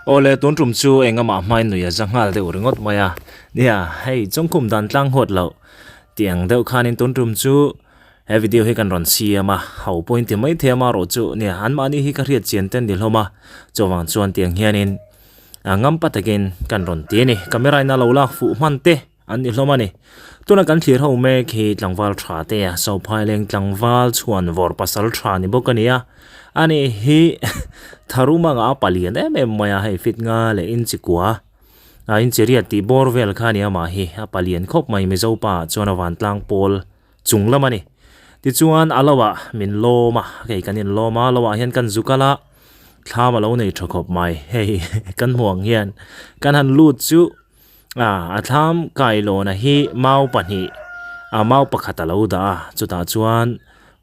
Awle tun tum chu engah hmain nui a za nghal deuh ringawt mai a. Nia, hei chawngkhum dan tlang huat loh tih ang deuh khanin tun tum chu he video hi kan rawn siam a, ho pawhin ti mai thei a marawh chu nia anmahni hi ka hriat chian ten ni hlawm a, chuvang chuan tiang hianin a ngam pa takin kan rawn ti a ni. Camera in a lo lak fuh hman te an ni hlawm a ni. Tuna kan thlir ho mek hi tlangval tha te a, Sophaileng tlangval chhuan vawr pasal tha ni bawk a ni a. Ani hi tharum anga a palian em em mai a, hei fit nga leh inchi kua a inchi riat tih bawr vel kha a ni amah hi a palian khawp mai Mizo pa ah chuan a vantlang pawl chung lam a ni. Tichuan a lo ah min lawm a, hei kan inlawm a, lo ah hian kan zu kal a. Thlam a lo nei tha khawp mai hei kan hmuh ang hian kan han lut chu ah a thlam kailawn a hi mau pahnih ah mau pakhat a lo dah a chutah chuan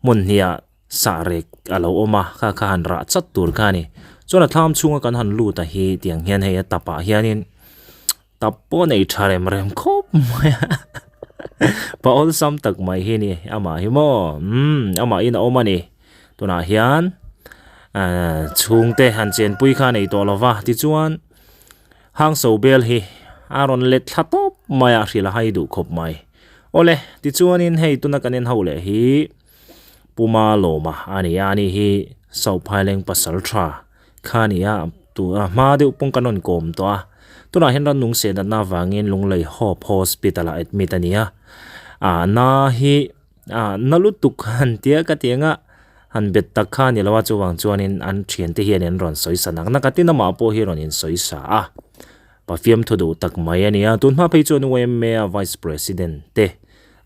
hmun hnih ah sahrek a lo awm a kha kha han rah chat tur kha a ni chuan a thlam chhunga kan han lut a hi tiang hian hei a tapah hianin tap pawh a nei tha rem rem khawp mai a pa awlsam tak mai hi a ni amah hi maw umm amahin a awm a ni. Tunah hian ahh chhungte han chenpui kha a nei tawh lo va tichuan hangso bel hi a rawn let thla tawp mai a hrilh a hai duh khawp mai. Awle tichuanin hei tuna kan en ho leh hi Puma Lawma a ni a ani hi Sophaileng pasal tha kha a ni a tu a hma deuh pawng kan rawn kawm tawh a tunah hian rannung seh natna avangin Lunglei Hope Hospital ah admit a ni a ah na hi. Ah na lutuk han tia ka ti anga han bet tak kha a ni lo a chuvang chuanin an thiante hian an rawn sawi sa nak nak a tin amah pawh hi rawn insawi sa a pafiam thu duh tak mai a ni a tun hma phei chuan U_M_A a vice president te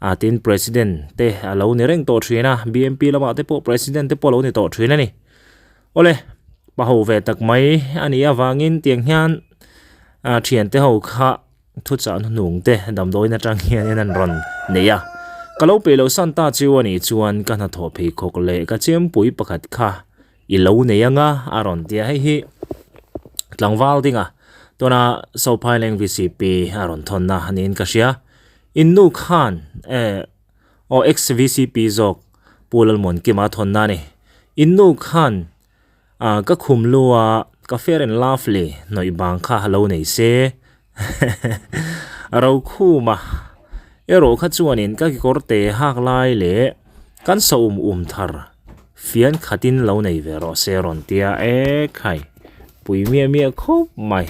ah tin president te a lo ni reng tawh thin a B_M_P lamah te pawh president te pawh a lo ni tawh thin a ni awle pa ho ve tak mai a nih avangin tiang hian ah thiante ho kha. Thuchah hnuhnung te damdawiin atang hianin an rawn nei a, ka lo peih loh san ta chiu a nih chuan ka hnathawh pheikhawk leh ka chempui pakhat kha i lo nei anga a rawn ti a, hei hi tlangval dinga tuna Sophaileng VCP a rawn thawn a niin ka hria, in nu khan eh aw ex VCP zawk Pu Lalmuankima a thawn na a ni, in nu khan Ah ka khum lu a, ka fair and lovely hnawih bang kha lo nei se. A ro khum a, erawh kha chuanin ka kekawr te hak lai leh kan sa um um thar fian khatin lo nei ve rawh se rawn tia e khai pui miah miah khawp mai.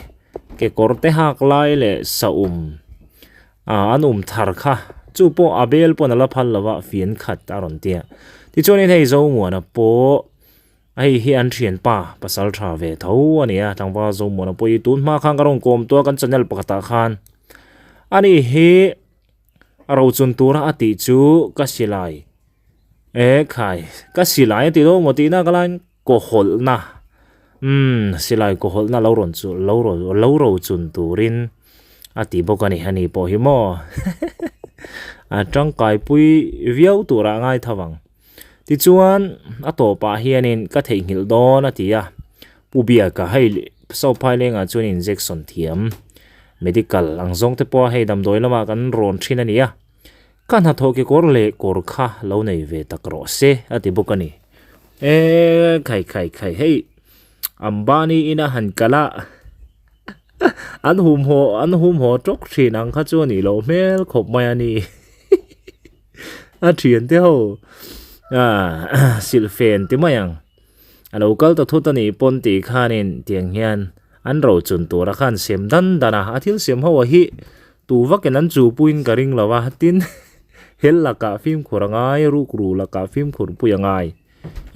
Kekawr te hak lai leh sa um ah an um thar kha chu pawh a bel pawn a la phal lo a fian khat a rawn tia. Tichuanin hei Zomuana pawh. Hei hi an thianpa pasal tha ve tho a ni a, tlangval Zomuana pawh hi tun hma khan ka rawn kawm tawh a kan channel pakhatah khan ani hi a rochun tura a tih chu ka silai e khai ka silai a tih dawn maw tihna ka laiin kaw hawlhna umm silai kaw hawlhna lo rawn chu lo rawn lo rochun turin a ti bawk a ni ani pawh hi maw a tangkaipui viau turah a ngai tho ang. Tichuan, a tawpah hianin ka theihnghilh dawn a ti a, Pu Biaka hei Sophai lengah chuan injection thiam medical ang zawng te pawha hei damdawi lamah kan rawn thin a ni a, ka hnathawh kekawr leh kawr kha lo nei ve tak rawh se a ti bawk a ni. E khai khai khai hei Ambani ina han kal a an humhaw an humhaw tawk thin ang kha chu a nih loh hmel khawp mai a ni. A thian te ho ah silhfen ti mai ang a lo kal ta thut a nih pawn tih khanin tiang hian an ro chun tura khan siam dan dan a a thil siam ho a hi tu vakin an chu puiin ka ring lo a tin hel lakah fimkhur a ngai rukru lakah fimkhur pui a ngai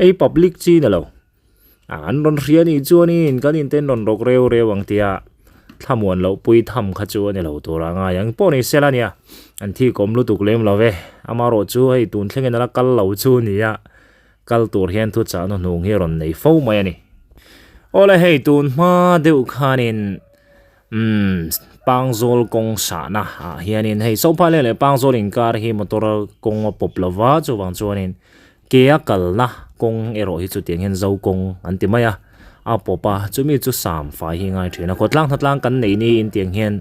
hei public chi ni lo. An rawn hria nih chuanin kan inten rawn rawk reu reu ang tia thlamuan loh pui tham kha chu a ni lo tur a ngai ang pawh ni sela nia an thi kawm lutuk lem lo ve amarawh chu hei tun thlengin a la kal lo chu nia kal tur hian thuchah hnuhnung hi a rawn nei fo mai a ni. Awle hei tun hma deuh khanin umm Pangzawl kawng sahna ah hianin hei Sophaile leh Pangzawl inkar hi motor kawng a pawp lova chuvang chuanin Ke a kalna kawng erawh hi chutiang hian zo kawng an ti mai a, a pawp a, chumi chu sam fai hi ngai thin a, khawtlang hnatlang kan neih niin tiang hian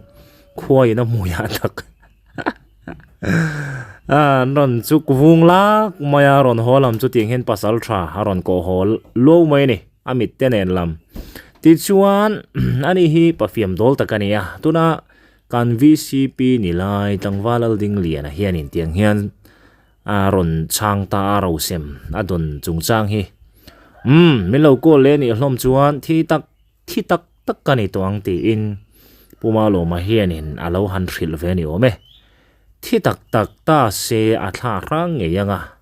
khuaiin a hmuiah tak an rawn chuk vung lak mai a, rawn haw lam chutiang hian pasal tha a rawn kawh haw luau mai a ni, a mit te nen lam. Tichuan, ani hi pafiam dawl tak a ni a, tuna kan vcp ni lai tlangval Laldingliana hianin tiang hian a rawn chhang ta a rosem a dawn chungchang hi. Umm, min lo call leh anih hlawm chuan thi tak thi tak tak ka ni tawh ang tiin Pu Malawma hianin a lo han hrilh ve a ni awm e. Thi tak tak ta se a thla hrang ngei ang a.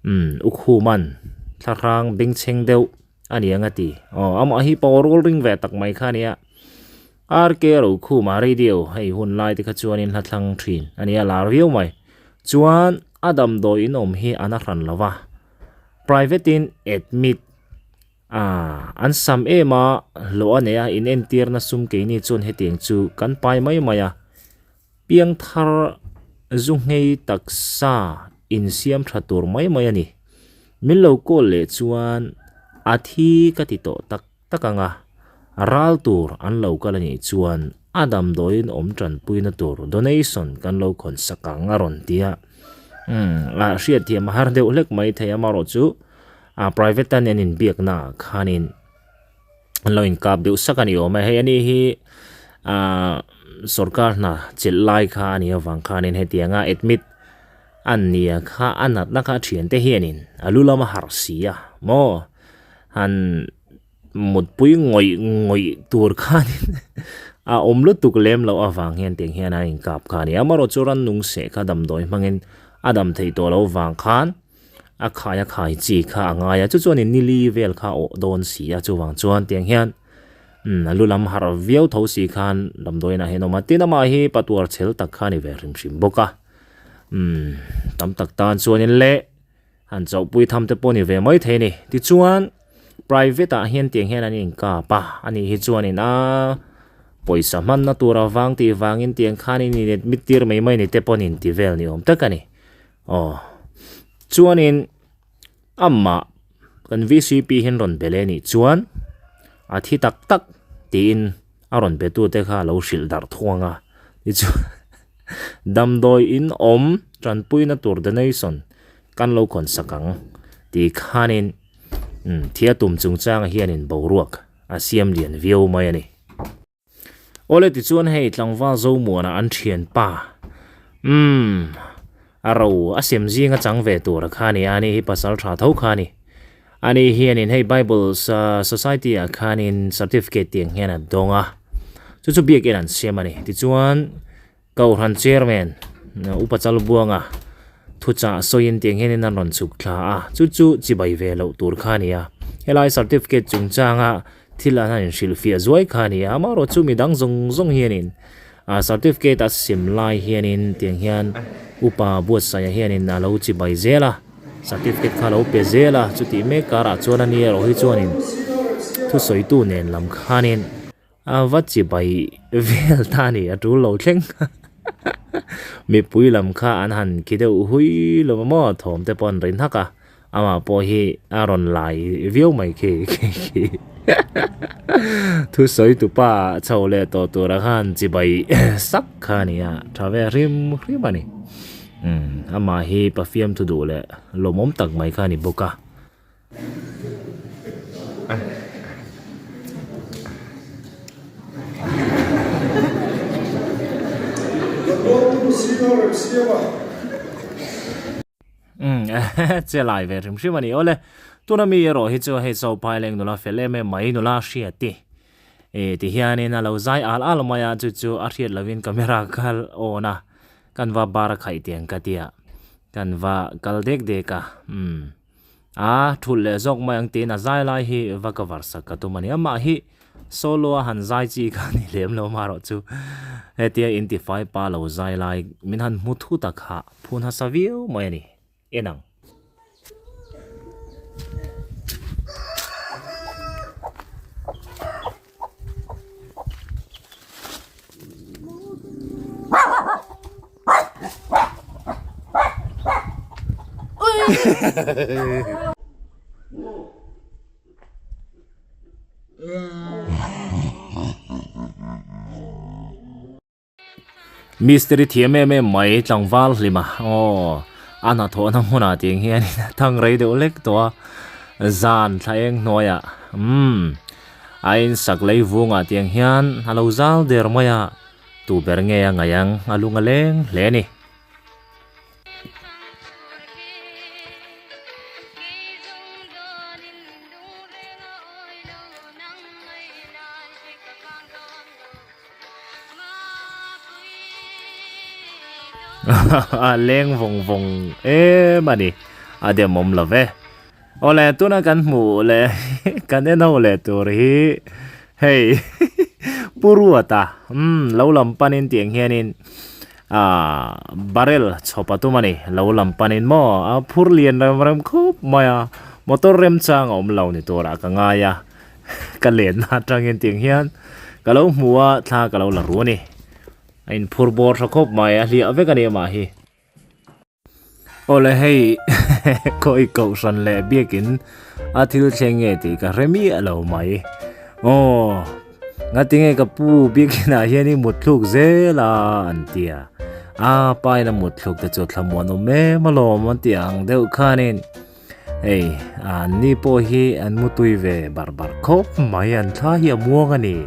Umm, U Khuman thla hrang bengchheng deuh a ni ang a ti. Aw, amah hi pawh rawl ring ve tak mai kha a nia. RK Rokhuma radio hei hun lai te kha chuanin hla thlang thin a nia lar viau mai. Chuan a damdawi in awm hi a na hran lo va. Private in admit a an sam em a, hlawh a nei a, in entirna sum keini chuan hetiang chu kan pai mai mai a. Piangthar zu nghei taksa insiam tha tur mai mai a ni. Min lo call leh chuan a thi ka ti tawh tak tak ang a, ral tur an lo kal a nih chuan a damdawiin awm tanpuina tur donation kan lo khawn sak ang a rawn ti a. Umm a hriatthiam a har deuh hlek mai thei amarawh chu a private a nen inbiakna ah khanin an lo inkap deuh sak a ni awm e. Hei ani hi ah sorkar hna chelh lai kha a nih avang khanin hetianga admit an nia kha a natna kha a thiante hianin a lu lama harh si a maw han mutpui ngawih ngawih tur khanin a awm lutuk lem loh avang hian tiang hian a inkap kha a ni. Amaherawh chu rannung seh kha damdawi hmangin a dam theih tawh loh vang khan a khai a khai chi kha a ngai a, chu chuanin nili vel kha a awh dawn si a, chuvang chuan tiang hian umm a lu lam harh viau tho si khan damdawiinah hian a awm a, tin amah hi patuar chhel tak kha a ni ve hrim hrim bawk a, umm tam tak tan chuanin leh Han chauhpui tham te pawh ni ve mai thei a ni. Tichuan, private ah hian tiang hian an inkap a, ani hi chuanin a pawisa hmanna tur avang tih vangin tiang khan in inadmit tir mai mai ni te pawh an inti vel ni awm tak a ni. Aw. Chuanin amah kan vcp hian rawn be leh anih chuan a thi tak tak tiin a rawn be tute kha a lo hrilh darh thung ang a. Tichuan Damdawi in awm tanpuina tur donation kan lo khawn sak ang tih khanin thia tum chungchanga hianin boruak a siam lian viau mai a ni. Awle tichuan hei tlangval Zomuana an thianpa umm a ro a sem zinga chang ve tur a kha a ni a, ani hi pasal tha tho kha a ni. Ani hianin hei Bible Society ah khanin certificate tiang hian a dawng a, chu chu biakin an siam a ni. Tichuan Kohhran Chairman Upa Chalbuanga thuchah sawiin tiang hianin an rawn chhuk thla a, chu chu chibai ve loh tur kha a ni a. Helai certificate chungchanga thil an han inhrilhfiah zuai kha a ni a, amaherawh chu midang zawng zawng hianin certificate a sem lai hianin tiang hian Upa Buatsaia hianin a lo chibai zel a. Certificate kha lo pe zel a, chutih mek karah chuan a ni erawh hi chuanin thusawitu nen lam khanin a va chibai vel ta a ni, a tul lo thleng mipui lam kha an han khi deuh hui lo maw thawm te pawh an rin hak a, amah pawh hi a rawn lai viau mai khi khi thusawitu pa chho leh tawh tura khan chibai sak kha a ni a, tha ve hrim hrim a ni. Umm amah hi pafiam thu duh leh lawmawm tak mai kha a ni bawk a. Umm che lai ve hrim hrim a ni awle. Tuna mi erawh hi chu hei chaw phai leng nula fel em em mai nula hriati. Ih tihianin a lo zai al al mai a chu chu a hriat lovin camera kal on a. Kan va bar a khaih tiang ka tia, kan va kal dek dek a, umm a thulh leh zawk mai ang tiin a zai lai hi va cover sak ka tum a ni. Amah hi solo a han zai chi kha a ni lem lo marawh chu hetia intifai pa lo zai lai min han hmu thut a kha phun hasa viau mai a ni. En ang. Mistiri thiam em em mai tlangval hlim a aw a hnathawhna hmunah tiang hianin a thang rei deuh hlek tawh a zan thla eng hnuaiah umm. A insak lei vungah tiang hian a lo zal der mai a, tu ber nge a ngaih ang a lung a leng hle a ni. A leng vawng vawng em a ni, a demawm lo ve. Awle tuna kan hmuh leh kan en ho leh tur hi hei Pu Ruata umm lo lam panin tiang hianin ah barrel chhawp a tum a ni lo lam panin maw a phur lian rem rem khawp mai a motor remchang a awm lo ni turah ka ngai a ka lenna atangin tiang hian ka lo hmu a thla ka lo la ru a ni a inphur bawr tha khawp mai a hliah vek a ni amah hi. Awle hei khawi kohhran leh biakin a thil thleng nge tih ka hre miah lo mai. Aw ngatinge ka pu biakin ah hian i mutthluk zel a an ti a, a pa in a mutthluk te chu thlamuan awm em alawm an tih ang deuh khanin hei an ni pawh hi an mutui ve bar bar khawp mai an thla hi a muang a ni.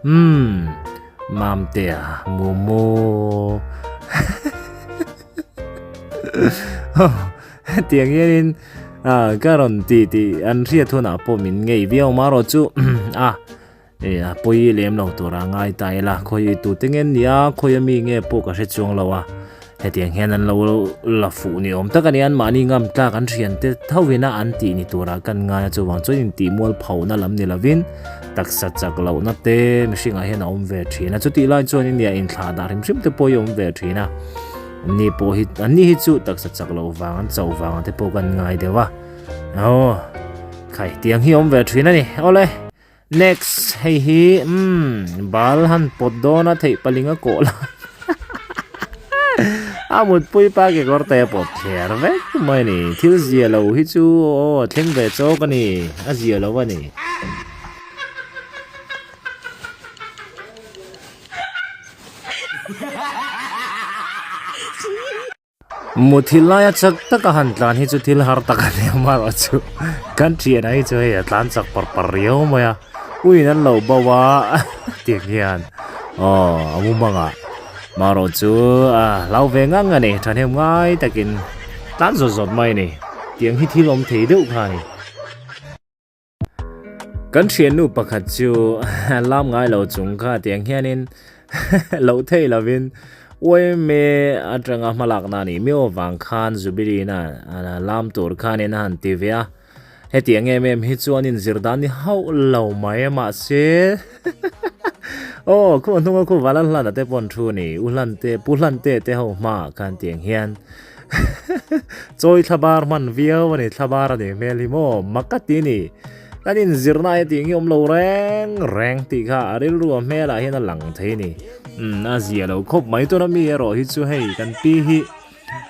Umm Mamtea Mumu Hetiang hianin ka rawn ti tih an hriat hunah pawh min ngei viau marawh chu a a pawi lem lo tura ngai ta ila khawi tute nge nia khawi ami nge pawh ka hre chuang lo a hetiang hian an lo la fuh ni awm tak a ni an mahni ngam tlak an thian te tho ina an tih ni tura kan ngai a chuvang chuan intih mual phona lam ni lovin taksa chak lohna te mihringah hian a awm ve thin a chutih lai chuan nia inthlah dah hrim hrim te pawh hi a awm ve thin a. Anni pawh hi anni hi chu taksa chak loh vang an chauh vang te pawh kan ngai deuh a aw khai tiang hi awm ve thin a ni awle next hei hi umm bal han pawt dawn a theih paling a kawh lai a mutpui pa kekawr te a pawt thler vek mai a ni thil zia lo hi chu aw a thleng ve chawk a ni a zia lo a ni. Muthilh laia chak taka han tlan hi chu thil har tak a ni amaherawh chu kan thianah hi chu hei a tlan chak par par riau mai a uiin an lo bo a tiang hian aw a mumangah marawh chu a hlau ve ngang a ni thahnem ngai takin tlan zawt zawt mai a ni tiang hi thil awm thei deuh kha a ni. Kan thiannu pakhat chu lam ngai lo chung kha tiang hianin loh theih lovin uaime atanga hmalakna a nih miau avang khan Jubilee na lam tur khanin a han ti ve a, hetiang em em hi chuan inzir dan ni hauh lo mai a mahse aw khu hnunga khu Valan Hlana te pawn thu a ni, U Hlante Pu Hlante te ho hmaah khan tiang hian Chawi thlabar hman viau a ni, thlabar a nih hmel hi maw? Mak ka ti a ni. Kan inzirna hi tih hi awm lo reng reng tih kha a rilru a hmelah hian a lang thei a ni. Umm a zia lo khawp mai tuna mi erawh hi chu hei kan pi hi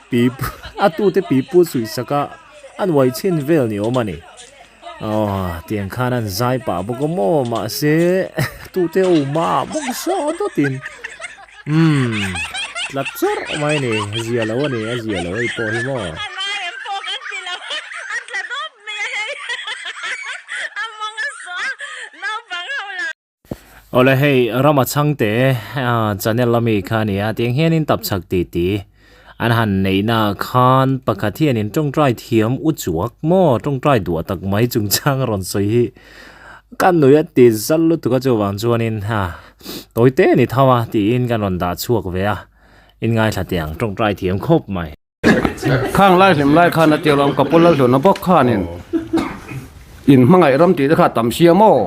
pi a tute pi pu suihsak a a nuai chhin vel ni awm a ni. Aw tiang khan an zai pah bawk a maw mahse tute ho mah bawk saw dawtin. Umm tla chawrh mai a ni, zia lo a ni, a zia lo hei pawh hi maw. Awle hei Rama Chhangte channel ami kha a ni a, tiang hianin tapchhak ti ti an han neihna ah khan pakhat hianin tawngtai thiam u chuak maw tawngtai duah tak mai chungchang a rawn sawi hi ka nui a ti zal lutuk a chuvang chuanin ha tawi te a ni tho a tiin kan rawn dah chhuak ve a inngaithla teh ang tawngtai thiam khawp mai. Khang lai hlim lai khan a tir awm ka pu Lalhluna bawk khanin in hmangaih ram tih te kha a tam sia maw?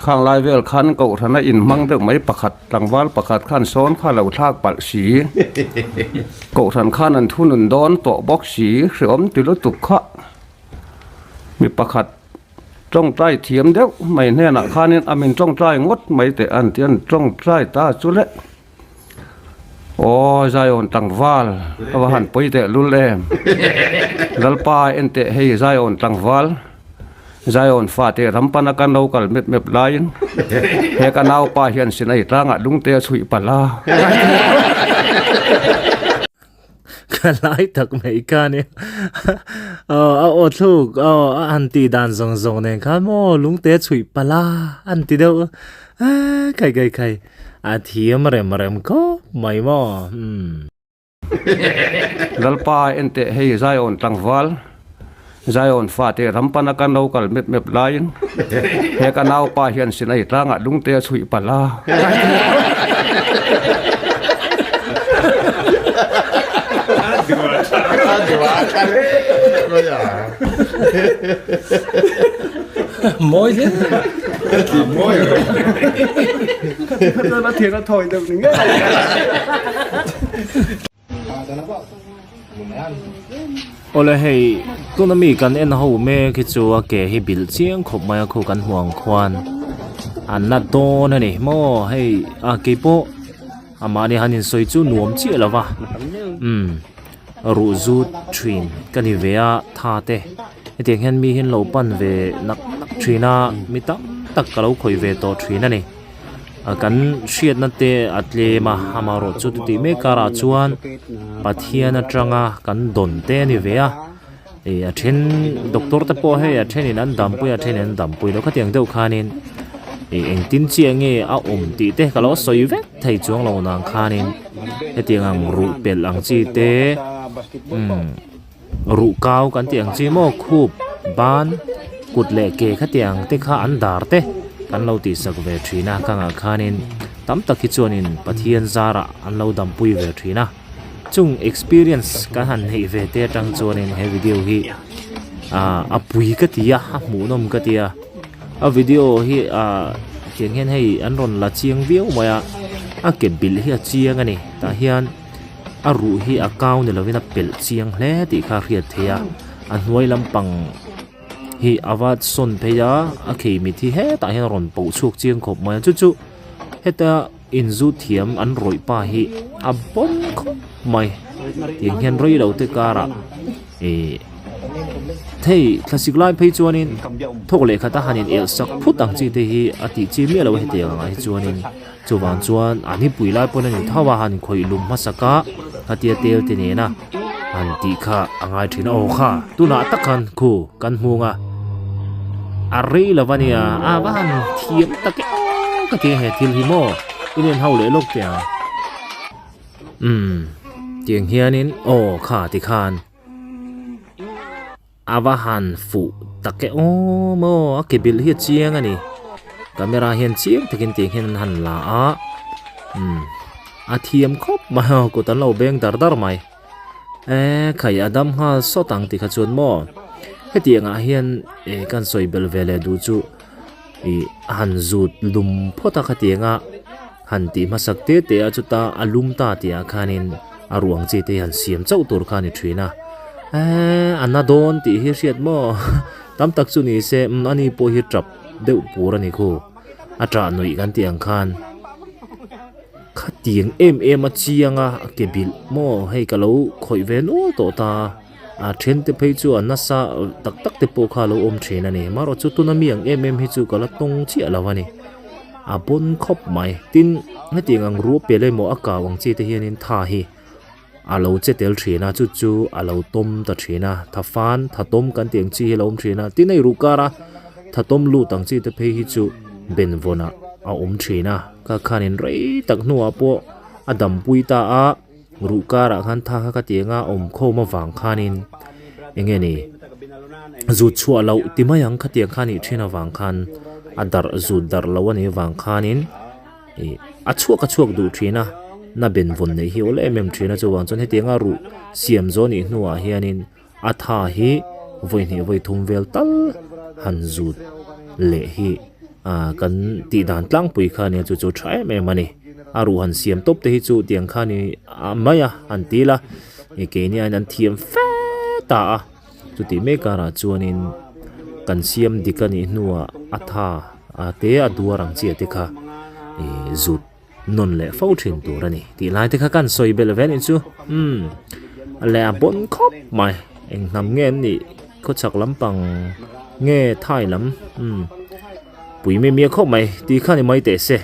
Khang lai vel khan kohhrana inhmang deuh mai pakhat tlangval pakhat khan sawn kha lo thlak palh si. Kohhran khan an thunun dawn tawh bawk si hreawm ti lutuk kha mi pakhat tawngtai thiam deuh mai hnenah khanin a min tawngtai ngawt mai teh an ti a an tawngtai ta chu le. Aw Zion tlangval ka va han pawi teh lul em Lalpa en teh hei Zion tlangval Zion fate ram pana kan lo kal mep mep laiin he ka naupa hian Sinai tlangah lungte a chhuih palh a. Ka lai tak mai kha nia aw a aw thluk aw a han tih dan zawng zawng nen khan maw lungte chhuih palh a an ti deuh a khai khai khai a thiam rem rem khawp mai maw umm. Lalpa enteh hei Zion tlangval Zion fate ram pana kan lo kal mep mep laiin he ka naupa hian Sinai tlangah lungte a chhuih palh a. Awle hei tuna mi kan en ho mek hi chu a ke hi bilh chiang khawp mai a khu kan hmuh ang khuan an la dawn a ni maw hei a keipawh amahni han insawi chu nuam chiah lo va umm ruh zut thin ka ni ve a tha te hetiang hian mi hi an lo pan ve nak nak thin a mi tam tak ka lo khawih ve tawh thin a ni. Kan hriatna te a tlem a, amaherawh chu tutih mek karah chuan Pathian atanga kan dawn te a ni ve a, ih a then doctor te pawh hei a thenin an dampui a a thenin an dampui lo khatiang deuh khanin ih engtin chiah nge a awm tih te ka lo sawi vek thei chuang lo nang khanin hetiang ang ruh pelh ang chi te umm. Ruh kau kan tih ang chi maw khup ban kut leh ke khatiang te kha an dar te kan lo tihsak ve thin a kangah khanin tam tak hi chuanin Pathian zarah an lo dampui ve thin a chung experience kan han neih ve te atang chuanin he video hi ah a pui ka ti a a hmuhnawm ka ti a a video hi ah tiang hian hei an rawn la chiang viau mai a a ke bilh hi a chiang a ni tah hian. A ruh hi a kau ni lovin a pelh chiang hle tih kha a hriat theih a a hnuai lampang hi a va sawn phei a a khei mit hi hetah hian a rawn poh chhuak chiang khawp mai a chu chu heta inzu thiam an rawih pa hi a bawm khawp mai tiang hian rei lo te karah ihh thei thlasik lai phei chuanin thawk leh khat a han in elh sak phut ang chi te hi a tih chi miah lo a hetiang angah hi chuanin. Chuvang chuan a nipui lai pawn a ni tho a, han khawih lum hmasak a, khatia tel te nena han tih kha a ngai thin a, aw kha tunah tak khan khu kan hmung a, a rei lo a nia, a va han thiam tak e aw ka ti a he thil hi maw in en ho leh lawk teh ang umm tiang hianin aw kha tikhan. A va han fuh tak e aw maw a ke bilh hi a chiang a ni camera hian chiang takin tiang hian an han la a umm a thiam khawp mai a kut an lo beng dar dar mai eee khai a dam nghal sawt ang tih kha chuan maw hetiang ah hian eh kan sawi belh ve leh duh chu ih a han zut lum phawt a khatiang a han tih hmasak te te a chuta a lum ta tih ah khanin a ruang chi te hi han siam chauh tur kha a ni thin a eee a na dawn tih hi hriat maw tam tak chu ni se umm ani pawh hi tap deuh pur a ni khu a tah nuih kan tih ang khan khatiang em em a chiang a a ke bilh maw hei ka lo khawih ve nual tawh ta a then te phei chu a nasa tak tak te pawh kha a lo awm thin a ni marawh chu tuna mi ang em em hi chu ka la tawng chiah lo a ni. A pawn khawp mai. Tin, hetiang ang ruah pel emaw a kau ang chi te hianin tha hi a lo che tel thin a, chu chu a lo tawm ta thin a, tha fan, tha tawm kan tih ang chi hi a lo awm thin a. Tin, hei ruh kara tha tawm lut ang chi te phei hi chu benvawnah a awm thin a, kha khanin rei tak hnuah pawh a dampui ta a, ruh karah khan tha kha ka ti ang a, awm khawm avang khanin eng nge ni zut chhuah loh ti mai ang khatiang kha nih thin avang khan a darh zut darh loh a nih avang khanin ih a chhuak a chhuak duh thin a na ben vawn neih hi awl em em thin a chuvang chuan hetianga ruh siam zawh nih hnuah hianin a tha hi vawi hnih vawi thum vel tal han zut leh hi ah kan tih dan tlangpui kha nia chu chu tha em em a ni a ruh han siam tawp te hi chu tiang kha ni mai a han ti ila ih keini aiin an thiam fe ta a chutih mek karah chuanin kan siam dik a nih hnuah a tha a te a duar ang chiah te kha ih zut. Nawn leh fo thin tur a ni tih lai te kha kan sawi belh ve anih chu umm leh a bawn khawp mai eng hnam nge an nih khawchhak lampang nge thai lam umm pui mi mia khawp mai tih kha ni mai teh se.